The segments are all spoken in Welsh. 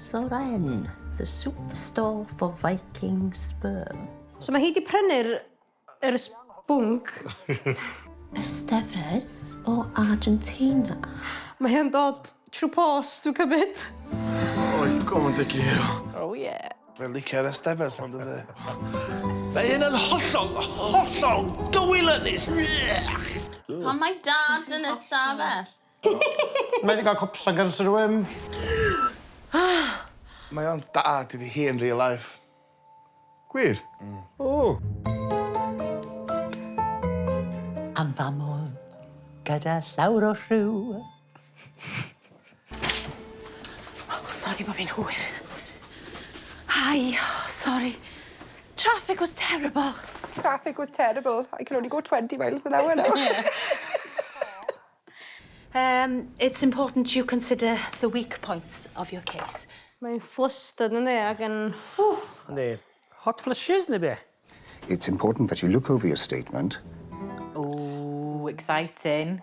Soren, the superstore for Viking sperm. So mae hi 'di prynu'r yr sbwnc. Esteves o Argentina. Mae o'n dod trwy post, dwi'n cymryd. Oi, como te quiero. Oh yeah. Mae'n licio'r Esteves ma'n dydi? Mae hyn yn hollol, hollol gywilyddus! Pan mae dad yn y stafell. Mae 'di gael copsan gan Sir Wyn. Mae o'n dad iddi hi in real life. Gwir? Mm. O! Anfamol gyda llawr o rhyw. Oh, sori bo' fi'n hwyr. Hi, oh, sorry. Traffic was terrible. Traffic was terrible. I can only go 20 miles an hour now. It's important you consider the weak points of your case. Mae'n flustered yndi ac yn... Yndi. Hot flushes neu be? It's important that you look over your statement. Ooh, exciting.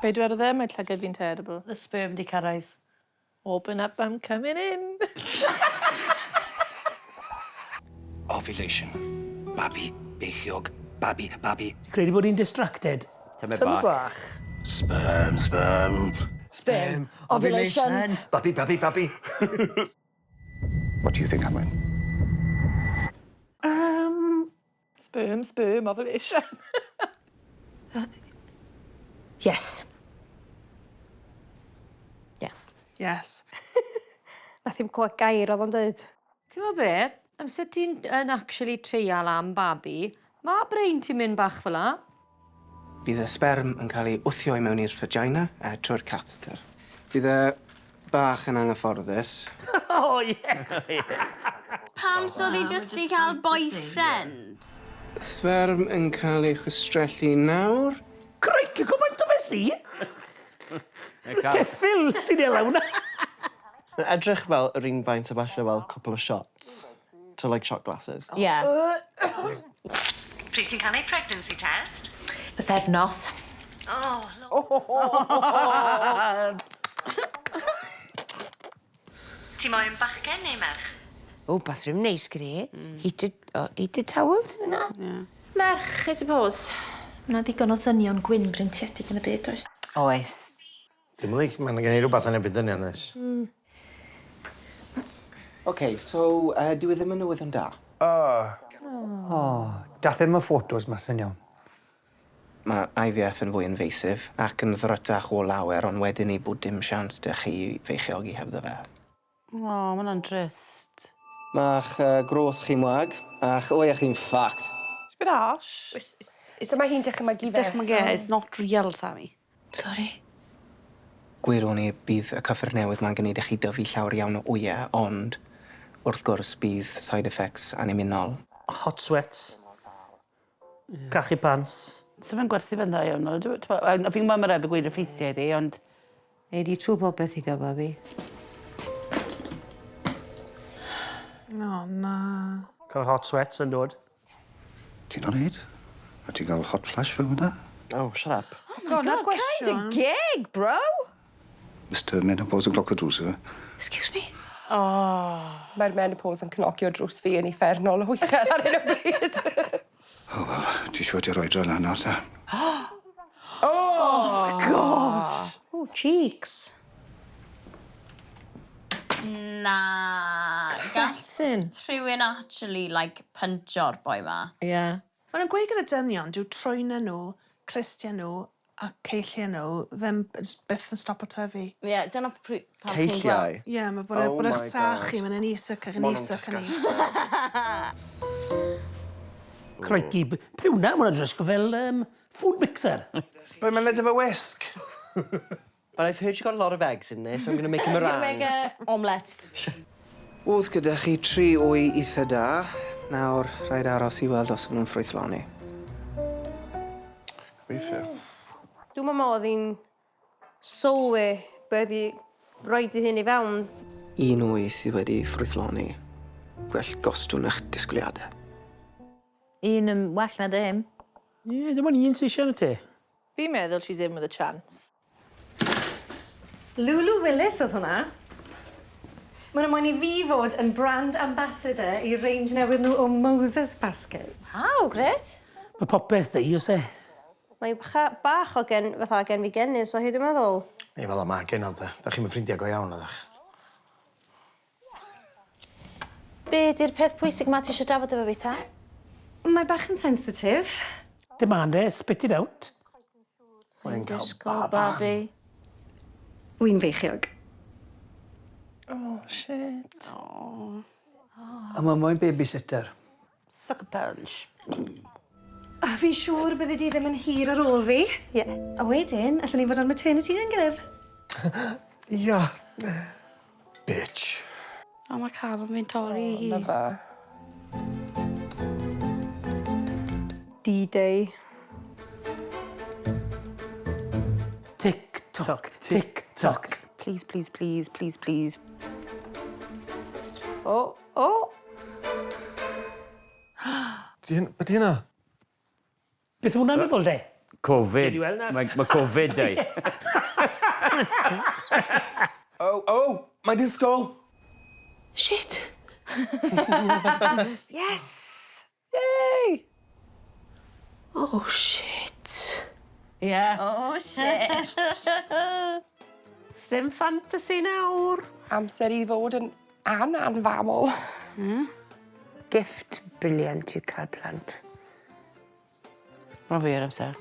Be dwedodd e? Mae llygad fi'n terrible. The sperm 'di cyrraedd. Open up, I'm coming in. Ovulation. Babi, beichiog, babi, babi. Credu bod hi'n distracted. Tymed Tymed bach. bach. Sperm, sperm. Sperm. Ovulation. Babi, babi, babi. What do you think, Anwen? Sperm, sperm, ovulation. Yes. Yes. Yes. Nath hi'm clywed gair oedd o'n deud. Ti'n gwybod be? Amser ti'n yn actually treial am babi, mae brain ti'n mynd bach fel 'a. Bydd y sberm yn cael ei wthio i mewn i'r vagina trwy'r catheter. Bydd e bach yn anghyfforddus. O ie! Pam so oedd hi jyst 'di cael boyfriend? Sberm yn cael ei chwistrellu nawr. Crikey, co faint o fe sy? Ceffyl sy'n ela hwnna. Mae'n edrych fel yr un faint o falle fel cwpl o shots. To like shot glasses. Yeah. Pryd ti'n cael ei pregnancy test? Pythefnos. Oh, Ti moyn bachgen neu merch? O, bathroom neis gyda hi. Heated, oh, heated towels yna. Merch, I suppose. Mae 'na ddigon o ddynion gwyn breintiedig yn y byd, oes? Oes. Dim lic, mae'n gen i rhywbeth yn erbyn dynion oes. OK, so dyw e ddim yn newyddion da. O. O, dath ddim y ffotos mas yn iawn. Mae IVF yn fwy invasive ac yn ddrytach o lawer, ond wedyn ni bod dim siawns 'da chi feichiogi hebddo fe. O, ma' hwnna'n drist. Ma'ch groth chi'n wag, a'ch oia chi'n fucked. It's a bit harsh. Dyma hi'n dychmygu fe. Dychmygu e, it's not real, Sammy. Sori. Gwir o'n i bydd y cyffur newydd ma'n gwneud i chi dyfu llawer iawn o wyau, ond wrth gwrs bydd side effects annymunol. Hot sweats. Cachu pants. So fe'n gwerthu fe'n dda iawn. Fi'n gwybod mae rhaid fi gweud y ffeithiau iddi, ond... Ei di trwy popeth i gael babi. O, na. Cael hot sweats yn dod. Ti'n alright? A ti'n cael hot flash fel hwnna? Oh, shut up. Oh my God, kind of gig, bro! Mr Menopause yn clocio drws yma. Excuse me? Oh. Mae'r menopause yn cnocio drws fi yn uffernol o uchel ar hyn o bryd. O, wel, ti siŵr ti'n rhoi dron nawr ta? Oh, gosh. Oh, cheeks. Na. Gall Cretyn. rhywun actually, like, puncho'r boi ma. Yeah. Maen nhw'n gweud gyda dynion, dyw trwynau nhw, clustiau nhw a ceilliau nhw ddim byth yn stopo tyfu. Ie, yeah, dyna pam chi'n gweld. Ceilliau? Ie, yeah, mae bod, oh bod eich sach chi, mae'n yn is ac yn Ma' is nhw'n ac yn is. disgusting. Crikey, beth yw hwnna? Mae'n edrych fel food mixer. Be mae'n neud efo wisg? But I've heard you got a lot of eggs in there, so I'm going to make a Gonna make meringue. a omelette. O'dd gyda chi tri wy eitha da. Nawr, rhaid aros i weld os maen nhw'n ffrwythloni. Gobeithio. Dwi'n meddwl oedd hi'n sylwi be oedd hi roid ei hun i fewn. Un wy sydd wedi ffrwythloni. Gwell gostwng eich disgwyliadau. Un yn well na dim. Ie, yeah, dim ond un sy'n eisiau yn y te. Fi'n meddwl she's in with a chance. Lulu Willis oedd hwnna. Maen nhw moyn i fi fod yn brand ambassador i range newydd nhw o Moses Baskets. Waw, grêt. Mae popeth 'da hi, oes e? Mae bach o gen, fatha gen fi genus o hyd dwi'n meddwl. Ei, fel 'a ma genod de. Da chi'm yn ffrindiau go iawn, oeddach? Be 'di'r peth pwysig 'ma ti eisiau drafod efo fi ta? Mae bach yn sensitif. Demand e, spit it out. Mae'n cael Disgwyl babi. Wy'n feichiog. Oh, shit. Oh. A mae moyn babysitter. Sucker punch. A fi'n siŵr byddi di ddim yn hir ar ôl fi. Ie. A wedyn, allwn ni fod ar maternity yn gilydd. Ia. Bitch. O, mae calon fi'n torri i hi. Na fe. D-Day. Tick tock, tick tock. Please, please, please, please, please. O, o! Be di hynna? Beth yw hwnna'n meddwl de? Covid. Gewn ni weld nawr. Mae Covid 'da hi. O, o! Mae'n disgwyl! Shit! Yes! Yay! Oh, shit. Yeah. Oh, shit. Sdim fantasy nawr. Amser i fod yn an-anfamol. Gift brilliant yw cael plant. Mae fi ar amser.